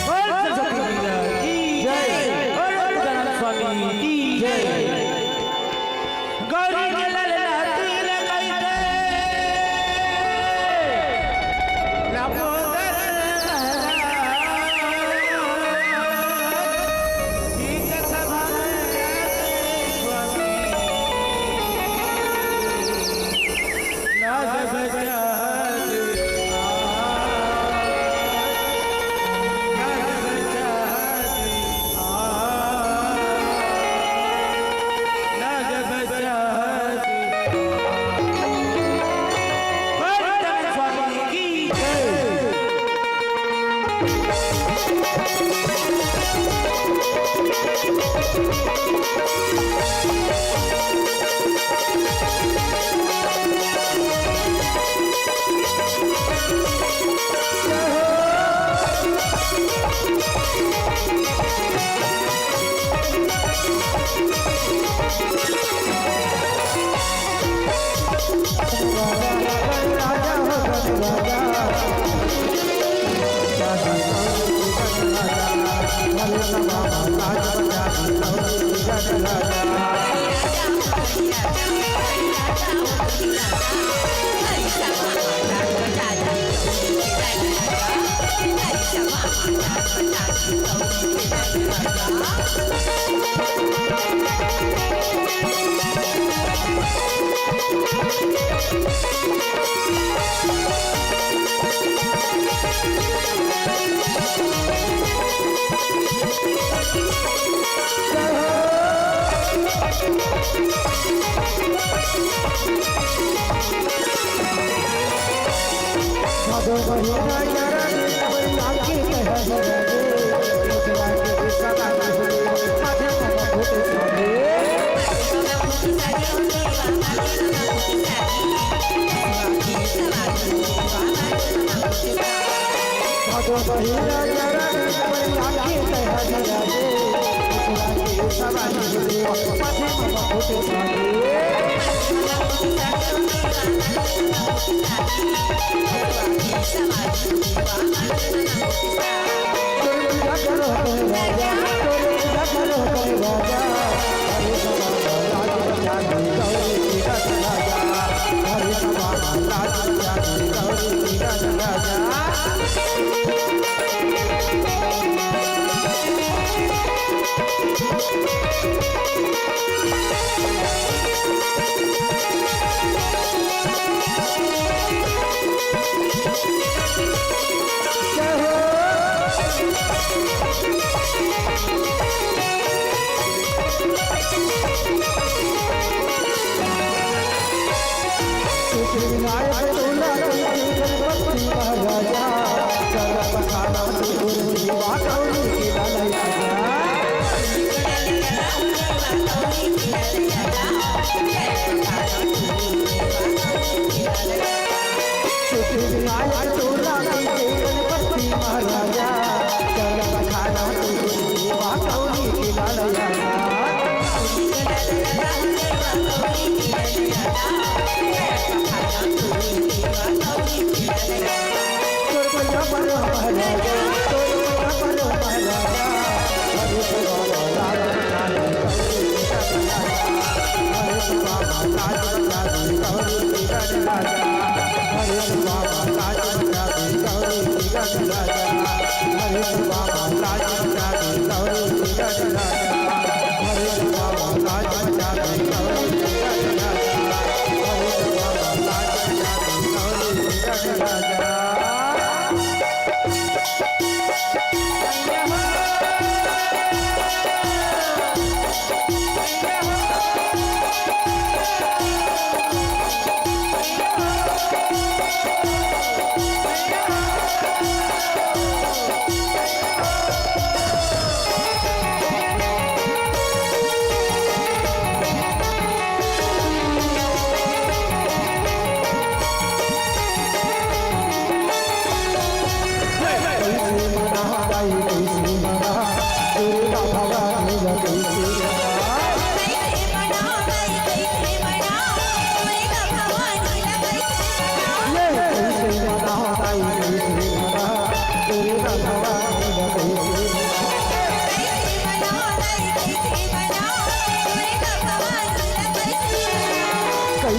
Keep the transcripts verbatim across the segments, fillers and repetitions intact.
बोल सरस्वती मैया की जय, बोल सत्यनारायण स्वामी की जय। गौरी के ललना तीन कइसे लंबोदर महाराज, ठीक सभा में आते स्वामी।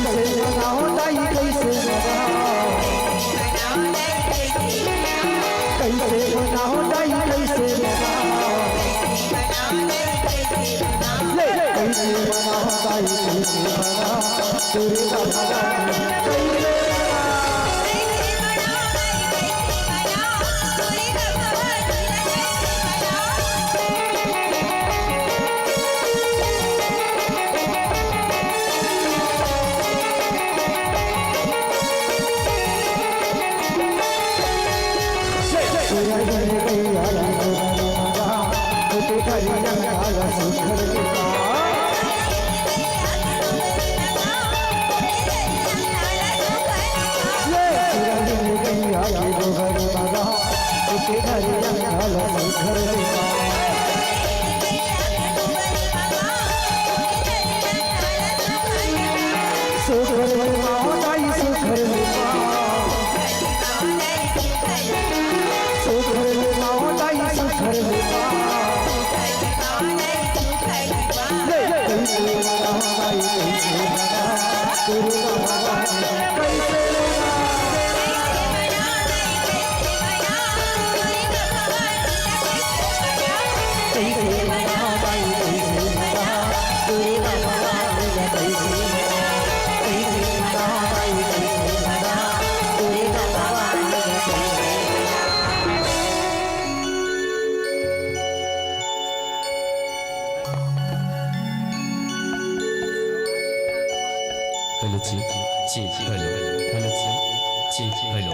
कैसे मनाओ दाई, कैसे मनाओ? कैसे मनाओ दाई, कैसे मनाओ? ले, कैसे मनाओ दाई, कैसे मनाओ? तेरे भगवान कैसे मनाओ? सुख घर में पाओ दाई, सुख घर में पाओ। सुख घर में पाओ दाई, सुख घर में पाओ। ले, कैसे मनाओ दाई, कैसे मनाओ? तेरे भगवान कैसे मनाओ? Hello, check, check, hello. Hello, check, check, hello.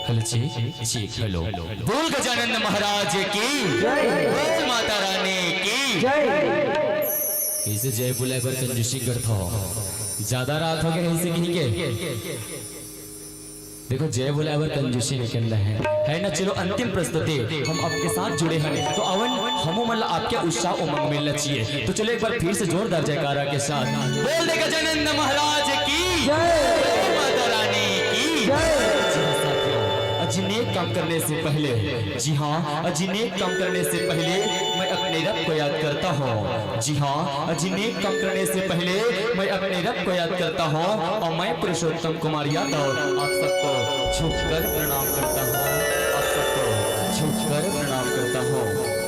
Hello, check, check, hello. बोल गजानंद महाराज की। जय। बोल माता रानी की। जय। इसे जय बोले बर कंजूसी करत हो। ज्यादा रात हो गए इसे कहीं के। देखो, जय बोले बर कंजूसी नहीं करना है, है ना? चलो, अंतिम प्रस्तुति हम आपके साथ जुड़े हैं, तो अवन हमू मन ला आपके उत्साह उमंग मिलना चाहिए। तो चलो, एक बार फिर से जोरदार जयकारा के साथ बोल दे गजानंद महाराज की जय। माता रानी की जय। जी हाँ साथियों, आज नेक काम करने से पहले, जी हाँ, आज नेक काम करने से पहले मैं अपने रब को याद करता हूँ। जी हाँ, आज नेक काम करने से पहले मैं अपने रब को याद करता हूँ और मैं पुरुषोत्तम कुमार यादव आप सबको झुककर प्रणाम करता हूँ, आप सबको झुककर प्रणाम करता हूँ।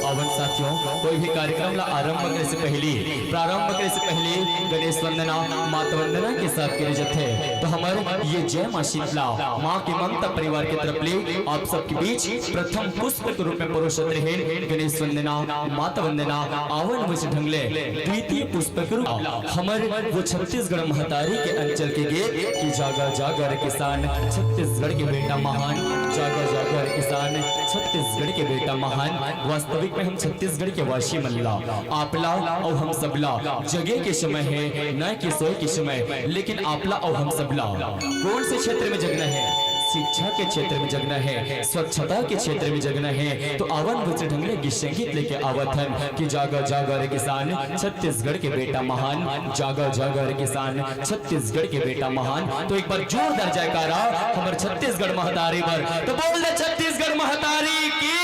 अपन साथियों, कोई भी कार्यक्रम ला आरंभ करे से पहली, प्रारंभ करे से पहली गणेश वंदना, माता वंदना के साथ करे जाथे। तो हमर ये जय माँ शीतला, माँ के ममता परिवार के तरफ ले आप सबके बीच प्रथम पुष्प के रूप में परोसत रहेन गणेश वंदना, माता वंदना। आवन वैसे ढंग ले द्वितीय पुष्प के रूप हमर वो छत्तीसगढ़ महतारी के अंचल के गीत कि जागा जागा रे किसान, छत्तीसगढ़ के बेटा महान, जागा जागा रे किसान, छत्तीसगढ़ के बेटा महान। वास्तविक में हम छत्तीसगढ़ के वासी मन ला, आपला अउ हम सबला जगे के समय हे, न कि सोए के समय, लेकिन आपला अउ हम सबला कौन से क्षेत्र में जगना हे? शिक्षा के क्षेत्र में जगना हे, स्वच्छता के क्षेत्र में जगना हे। तो आवन वैसे ढंग ले गीत संगीत लेके आवत हन कि जागा जागा रे किसान, छत्तीसगढ़ के बेटा महान, जागा जागा रे किसान, छत्तीसगढ़ के बेटा महान। तो एक बार जोरदार जयकारा हमर छत्तीसगढ़ महतारी बर। तो बोल दे छत्तीसगढ़ महतारी की।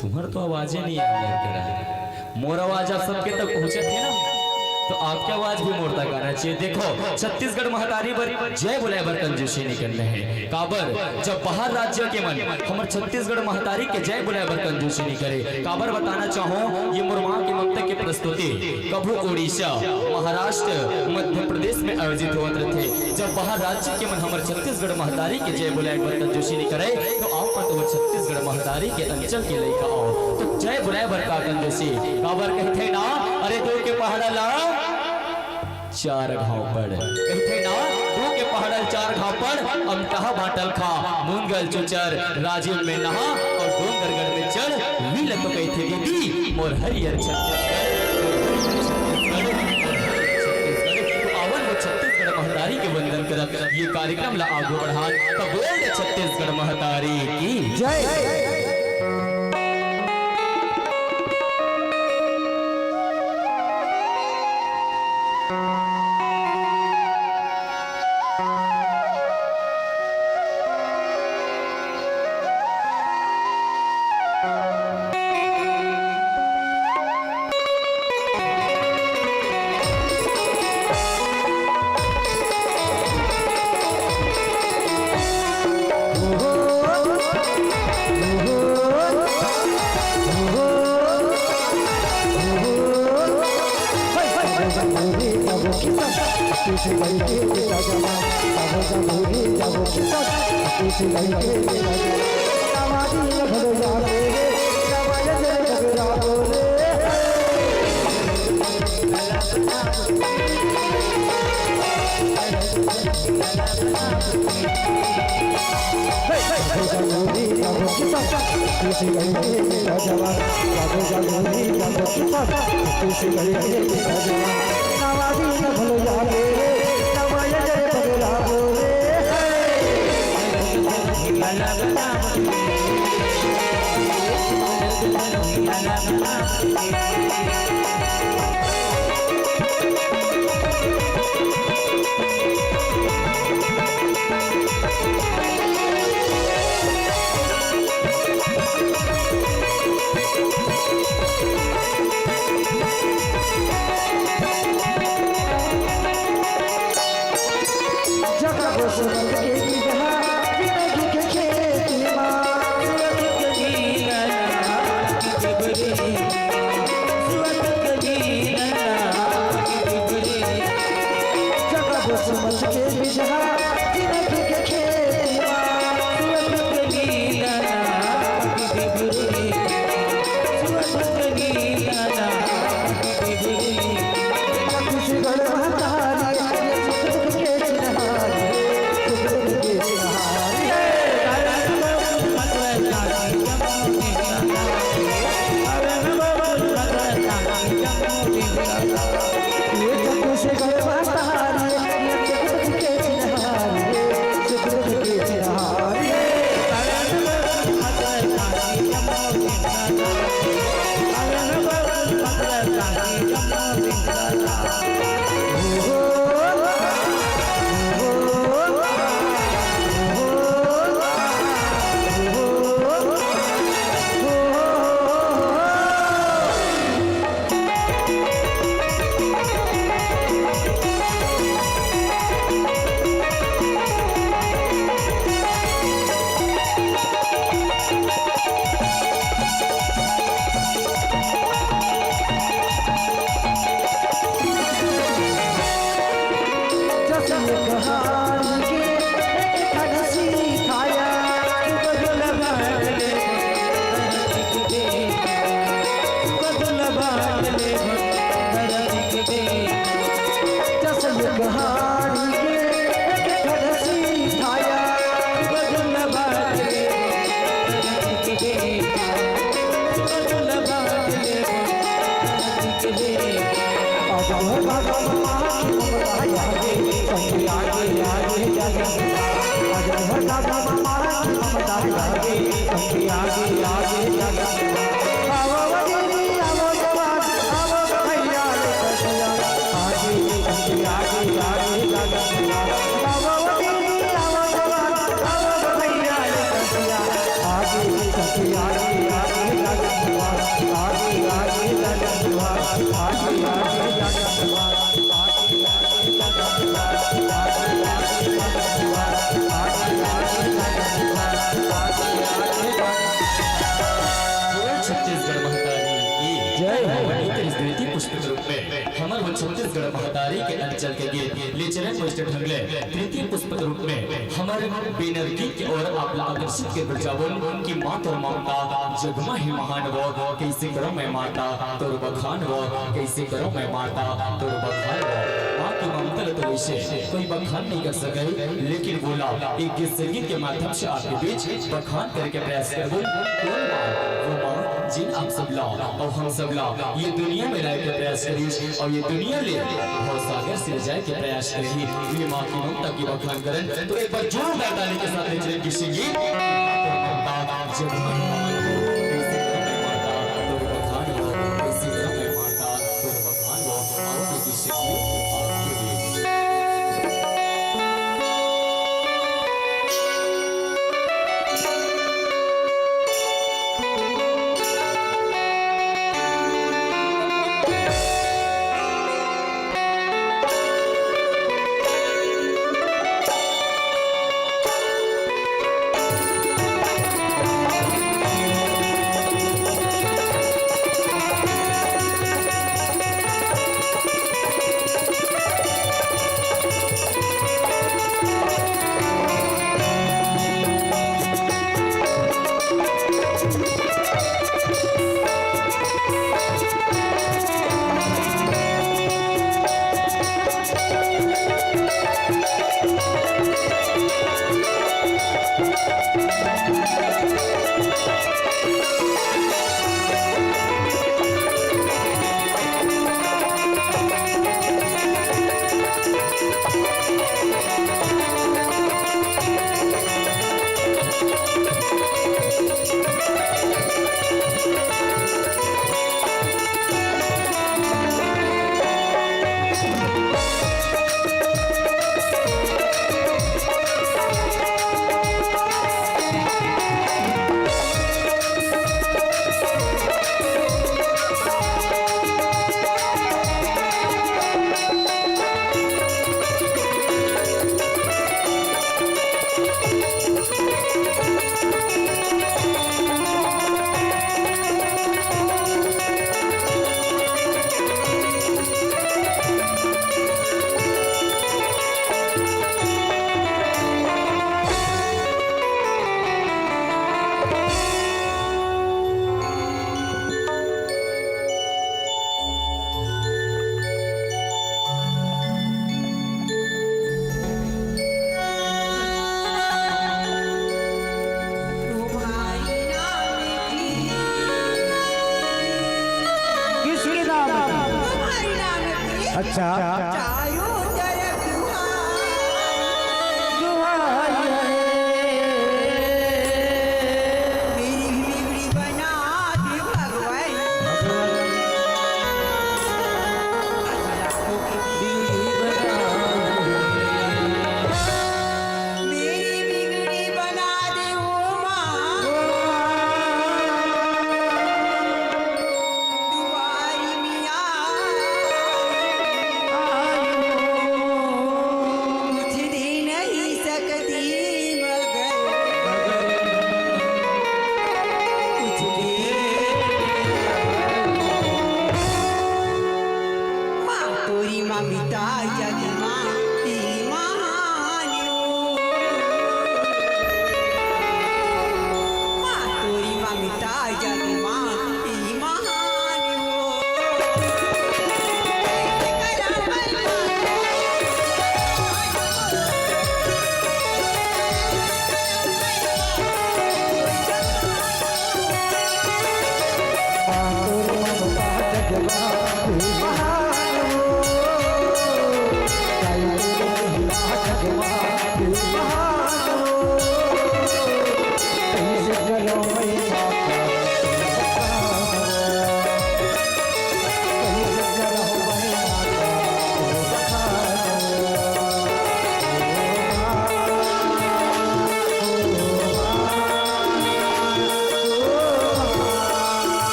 तुम्हर तो आवाजे नहीं आ रहा है। मोर आवाज आप सबके तक पहुंचत हे ना, तो आपके आवाज भी मोर तक आना चाहिए। देखो, छत्तीसगढ़ महतारी बर जय बोलाय बर कंजूसी नहीं करना हे। काबर, जब बाहर राज्य के मन हमर छत्तीसगढ़ महतारी के जय बोलाय बर कंजूसी नहीं करे। काबर बताना चाहूं, ये मोर माँ के ममता के प्रस्तुति। कभू उड़ीसा, महाराष्ट्र, मध्य प्रदेश में आयोजित होवत रथे। जब बाहर राज्य के मन हमर छत्तीसगढ़ महतारी के जय बोलाय बर कंजूसी नहीं करे, तो आप मन तो छत्तीसगढ़ महतारी के अंचल के लइका अव, तो जय बोलाय बर का कंजूसी? काबर कहिथे ना, अरे दू के पहाड़ा ला चार घाव पड़। कहिथे ना, दू के पहाड़ा ल चार घाव पड़, अमटहा बांटा ल खा, मुनगा ल चुचर, राजिम में नहा अउ डोंगरगढ़ में चढ़, वील तो कहिथे दीदी, मोर हरियर छत्तीसगढ़, मोर हरियर छत्तीसगढ़, मोर हरियर छत्तीसगढ़। तो आवन वो छत्तीसगढ़ महतारी के वंदन करत ये कार्यक्रम ला आगू बढ़ान, त बोल दे छत्तीसगढ़ महतारी की जय। बोल छत्तीसगढ़ महतारी की। जय हो। हमर तृतीय पुष्प के रूप में, हमर वो छत्तीसगढ़ महतारी के अंचल के गीत ले चले पुष्प ढंगले तृतीय पुष्प के रूप में हमर banner गीत के ओर आप ला आकर्षित कर बर चाहूँ कि माँ तोर ममता जग मा ही महान वो, कैसे करो मैं माता तोर बखान वो, कैसे करो मैं माता तोर बखान वो। माँ की ममता ल तो वैसे कोई बखान नहीं कर सके, लेकिन वोला एक गीत संगीत के माध्यम से आपके बीच बखान करे के प्रयास करबो। कौन माँ? वो माँ जिन आप सबला अउ हम सबला ये दुनिया में लाए के प्रयास करिस अउ ये दुनिया ले भवसागर से ले जाए के प्रयास करिस। ये माँ की ममता की बखान करन तो एक बार जोरदार ताली के साथ ले चलें कि संगीत ममता जग महिमा। कैसे करो मैं माता तोर बखान वो, कैसे करो मैं माता तोर बखान वो। आओ तो संगीत आपके बीच। किसके नाम? तुम्हारे नाम की। अच्छा। चारों तरफ दुहाई। दुहाई है। मेरी बिगड़ी बना दे भगवान। बिगड़ी बना दे। मेरी बिगड़ी बना दे ओ माँ। ओ माँ। दुआरी में आई। आई हो। कुछ दे नहीं सकती मगर। मगर। कुछ दे। माँ तोरी ममता जग माँ ई महान ओ। माँ तोरी ममता जग माँ ई महान ओ।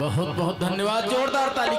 बहुत बहुत धन्यवाद, जोरदार ताली।